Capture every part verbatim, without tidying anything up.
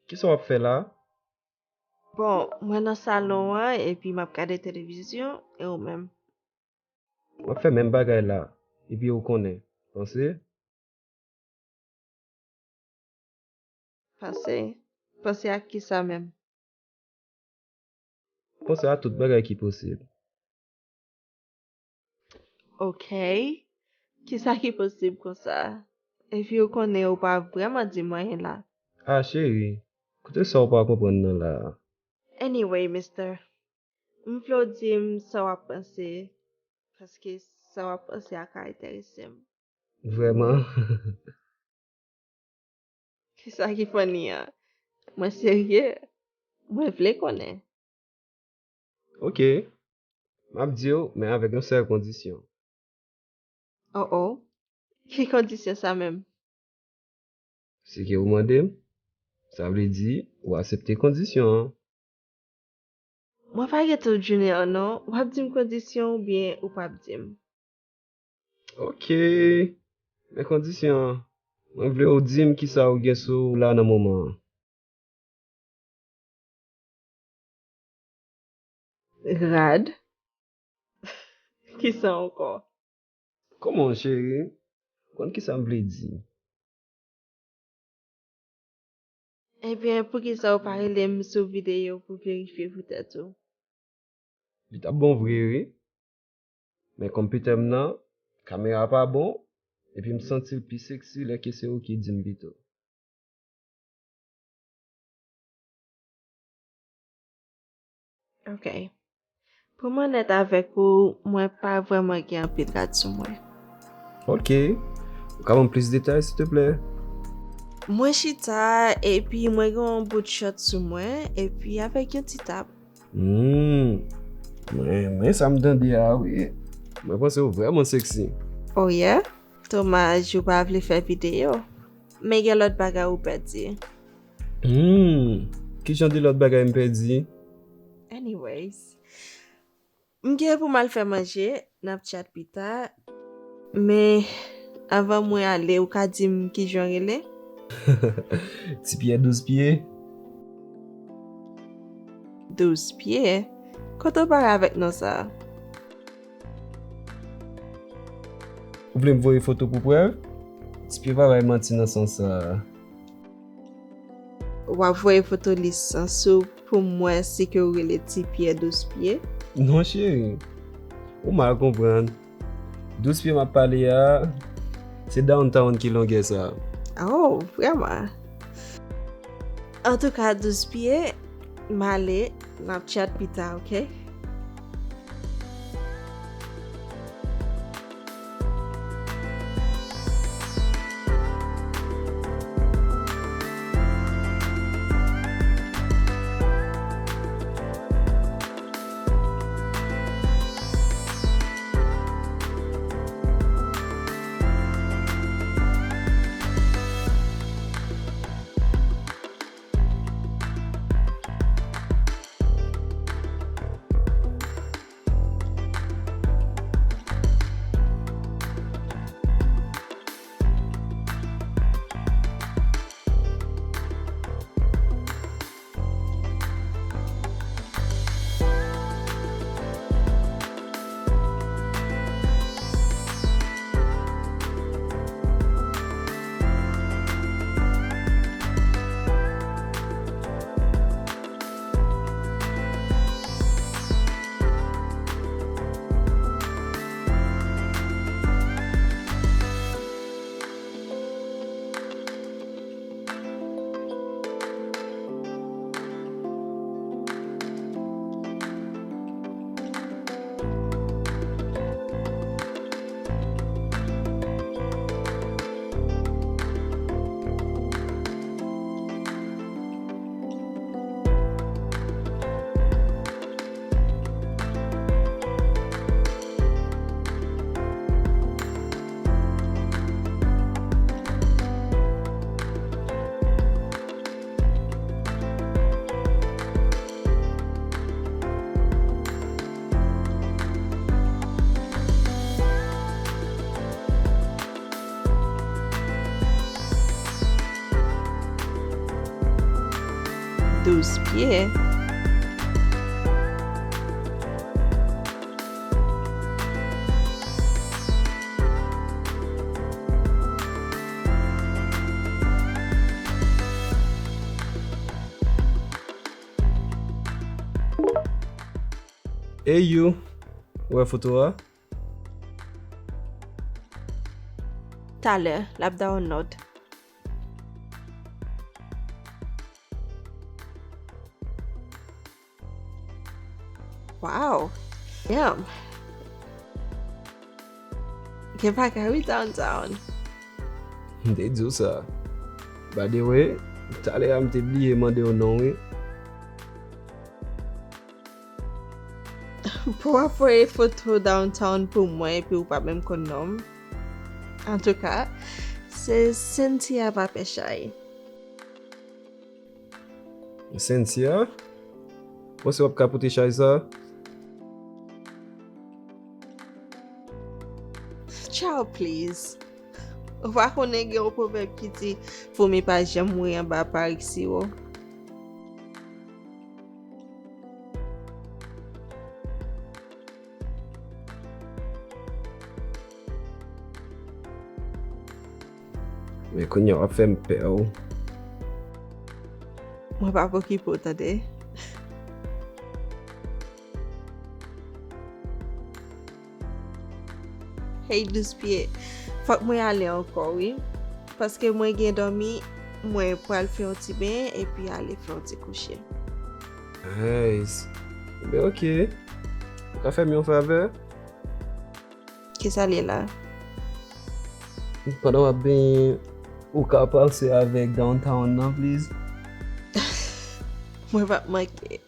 Kisa w ap fè la? Bon, mwen nan salon an epi m ap gade televizyon, e ou menm? M ap fè menm bagay la, epi ou konnen, panse. Panse? Panse ak kisa menm? Panse a tout bagay ki posib. Ok. Kisa ki posib konsa? Epi ou konnen ou pa vrèman di m anyen la. Ah, cheri, koute sa ou pa konprann nan la a. Anyway, mister, m vle w di m sa w ap panse, paske sa w ap panse a ka enterese m. Vrèman? Kisa ki funny an? Mwen serye. Mwen vle konnen. Ok. M ap di w, men avèk yon sèl kondisyon. Oh oh. Ki kondisyon sa menm? Si ke ou mande m, sa vle di ou aksepte kondisyon an. Mwen pa gen tout Junior non, w ap di m kondisyon oubyen ou p ap di m? Ok, men kondisyon an, mwen vle ou di m kisa ou gen sou ou la nan moman an. Rad? Kisa ankò? Kòman cheri? Konn kisa m vle di? Ebyen, poukisa ou pa rele m sou videyo pou verifye poutèt ou? Li t ap bon vre wi. Men konpitè m nan, kamera pa bon, epi m santi l pi seksi lè ke se ou ki di m pito. Ok. Pou m onèt avèk ou, mwen pa vrèman gen anpil rad sou mwen. Ok. Ou ka ban m plis detay, silteplè? Mwen chita, epi mwen gen yon bout chòt sou mwen, epi avèk yon ti tab. Hmm. Mwen, mwen sa m tande a, wi. Mwen panse w vrèman seksi. Oh yeah? Domaj, ou pa vle fè videyo. Men gen lòt bagay ou pèdi. Hmm. Ki jan de lòt bagay m pèdi? Anyways, m gen pou m al fè manje, n ap chat pita. Men, anvan mwen ale, ou ka di m ki jan w rele? Ti Pyè Douz Pye. Douz Pye? Kote w pare avèk non sa a? Ou vle m voye foto pou prèv? Ti Pyè pa bay manti nan sans sa a. W ap voye foto lisans ou pou m wè si ke w rele Ti Pyè Douz Pye? Non, cheri. Ou mal konprann. Douz Pye m ap pale a, se downtown ki longè sa. Oh, vrèman? Antouka, Douz Pye, m ale, n ap chat pita, ok? Douz pye. Ey you, ou wè foto a? Talè, l ap download. Wow. Damn. Gen bagay wi downtown. M te di w sa. By the way, talè a m te bliye mande w non wi. Pou w ap voye foto downtown pou mwen epi w pa menm konn non m. Antouka, se Cynthia pa pè chay. Cynthia? Panse w ap ka pote chay sa? Chow, please. Ou pa konnen gen yon pwovèb ki di, foumi pa janm mouri anba parik siwo. Men kounye a w ap fè m pè wi. Mwen p ap okipe w tande. Hey douz pye, fòk mwen ale ankò wi. Paske mwen gen dòmi, mwen pral fè yon ti benyen epi ale fè yon ti kouche. Nice. Ben ok. Ou ka fè m yon favè? Kisa l ye la? Pandan w ap benyen, ou ka pase avèk downtown nan, please? Mwen p ap manke.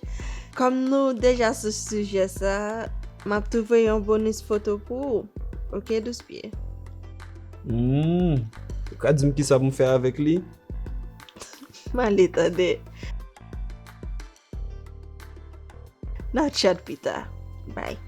Kòm nou deja sou sijè sa, m ap tou voye yon bonis foto pou ou. Ok, douz pye? Hmm. Ou ka di m kisa pou m fè avèk li? M ale tande. N a tchat pita. Bye.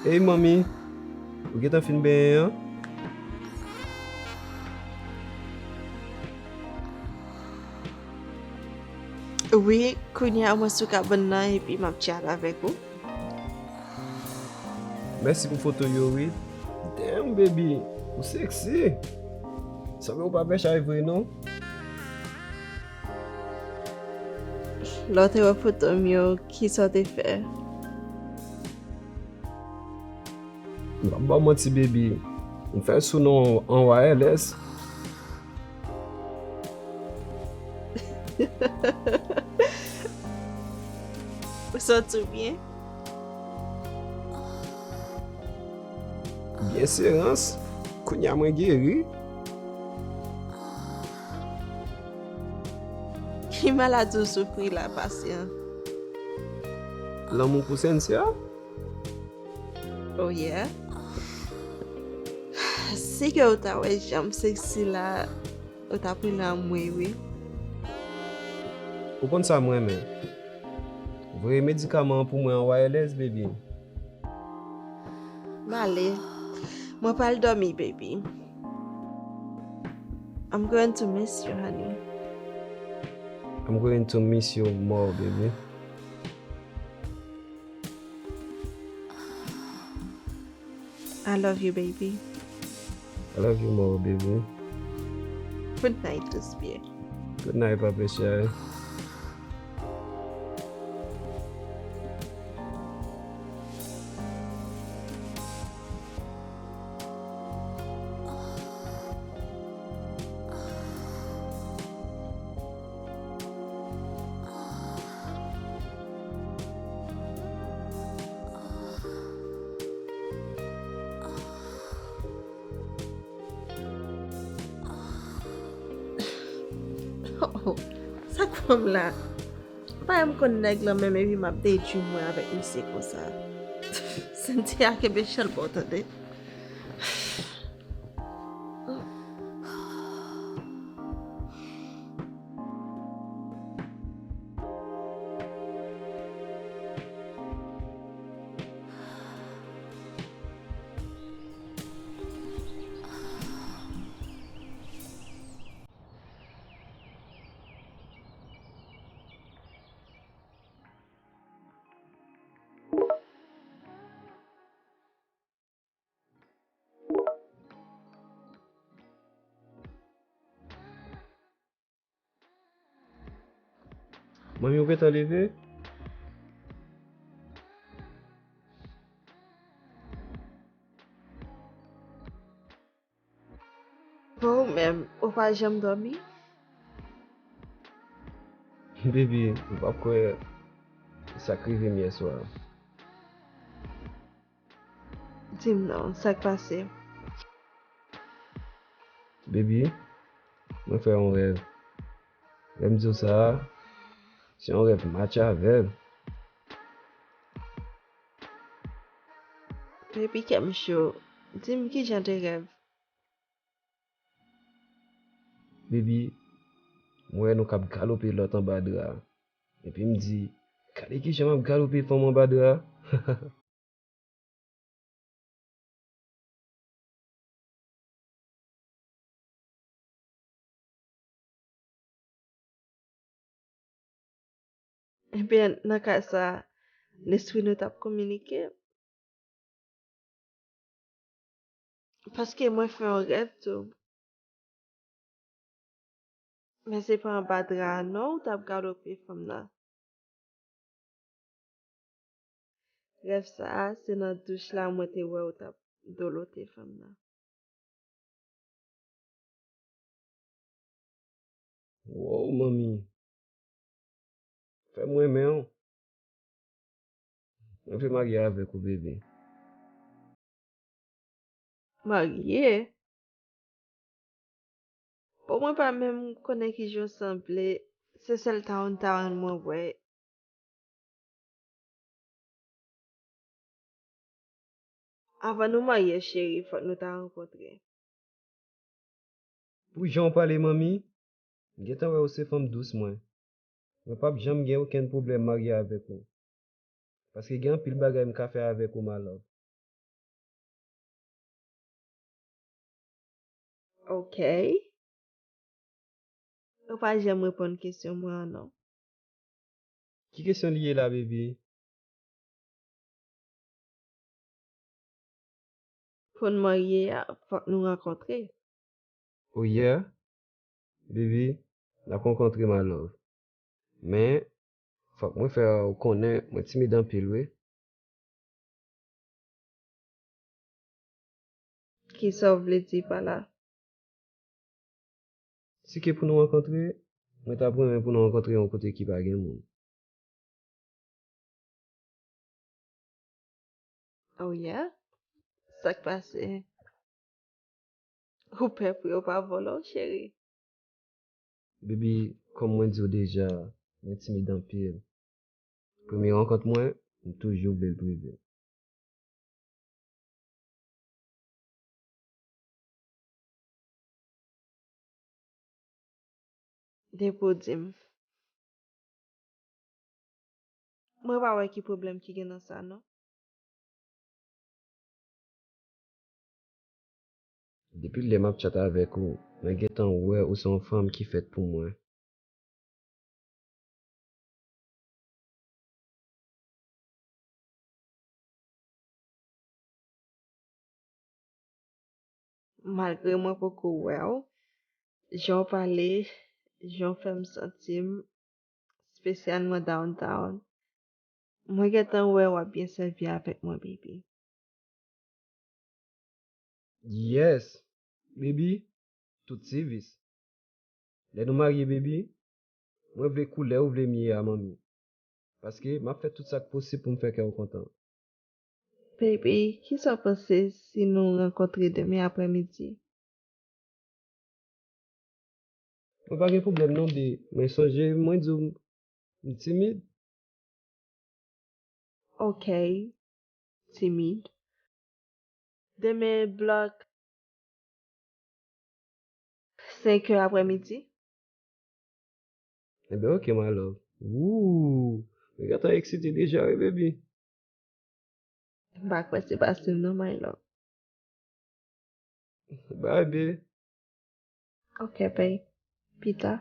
Ey manmi, ou gentan fin benyen an? Wi, kounye a mwen sou kabann nan epi m ap tchat avèk ou. Mèsi pou foto yo wi. Damn baby, ou sexy. Sanble ou pa pè chay vre non. Lè w te wè foto m yo, kisa w te fè? M p ap ba w manti baby, m fè sou non an wireless. Ou santi w byen? Byen serans, kounye a mwen geri. Ki maladi w soufri la, pasyan? Lanmou pou Cynthia? Oh yeah. Si ke ou ta wè jan m sexy la, ou t ap rele anmwe wi. Ou konn sa m renmen. Voye medikaman an pou mwen an wireless, baby. M ale. Mwen pral dòmi, baby. I'm going to miss you, honey. I'm going to miss you more, baby. I love you, baby. I love you more, baby. Good night, Douce. Good night, Papi Chéri. Oh, sa k fè m la? Pa m konn nèg lan menm epi m ap detwi mwen avèk misye konsa. Cynthia, kenbe chan ba w tande. Manmi, ou gentan leve? Bon, ou menm, ou pa janm dòmi? Baby, ou p ap kwè sa k rive m yèswa. Di m non, sa k pase? Baby, mwen fè yon rèv. Lè m di w sa a, se yon rèv match avè l. Baby, kè m cho. Di m ki jan de rèv? Baby, m wè nou k ap galope lòt anba dra. Epi m di, gade kijan m ap galope fanm anba dra. Ebyen, nan ka sa, lespri nou t ap kominike. Paske mwen fè yon rèv tou. Men se pa anba dra a non ou t ap galope fanm nan. Rèv sa a, se nan douch la mwen te wè ou t ap dolote fanm nan. Wow, manmi. Fè m renmen w. Mwen vle marye avèk ou, bebe. Marye? Bon, mwen pa menm konnen kijan w sanble. Se sèl Downtown mwen wè. Avan nou marye, cheri, fòk nou ta rankontre. Pou jan w pale, manmi, m gentan wè ou se fanm dous mwen. Mwen p ap janm gen okenn pwoblèm marye avèk ou. Paske gen anpil bagay m ka fè avèk ou, my love. Ok. Ou pa janm reponn kesyon mwen an non. Ki kesyon li ye la, baby? Pou n marye a, fòk nou rankontre. Oh yeah? Baby, n ap rankontre, my love. Men, fòk mwen fè w konnen mwen timid anpil, wi. Kisa w vle di pa la? Si ke pou nou rankontre, mwen t ap renmen pou nou rankontre yon kote ki pa gen moun. Oh yeah? Sa k pase? Ou pè pou yo pa vòlò, cheri? Baby, kòm mwen di w deja, mwen timid anpil. Premye rankont mwen, M toujou vle l prive. Depi w di m. Mwen pa wè ki pwoblèm ki gen nan sa, non. Depi lè m ap tchat avèk ou, mwen gentan wè ou se yon fanm ki fèt pou mwen. Malgre mwen poko wè w, jan w pale, jan w fè m santi m, espesyalman downtown, mwen gentan wè w ap byen sèvi avèk mwen, baby. Yes, baby, tout sèvis. Lè nou marye, baby, mwen vle koulè ou vle m ye a, manmi. Paske m ap fè tout sa k posib pou m fè kè w kontan. Baby, kisa w panse si nou rankontre demen aprèmidi? Mwen pa gen pwoblèm non, bae. Men sonje, mwen di w, m timid. Ok, timid. Demen blòk senk è aprèmidi? Enben, ok, my love. Woo! Mwen gentan eksite deja, wi, baby. M pa kwè se pase m non, my love. Bye, bae. Ok, bae. Pita.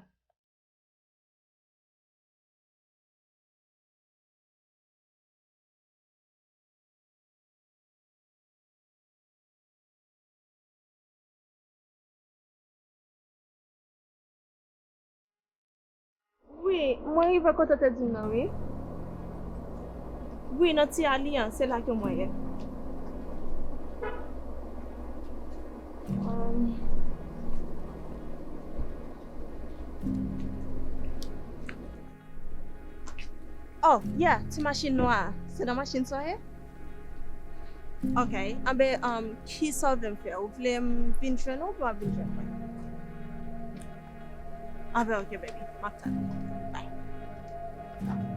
Wi, mwen rive kote w te di m nan, wi. Wi, nan ti ali an, se la ke mwen ye. Um, Oh, yeah, ti machin nwa a. Se nan machin sa w ye? Ok, anben, um, kisa w vle m fè? Ou vle m vin jwenn ou oubyen w ap vin jwenn mwen? Anben, ok, baby, m ap tann ou. Bye.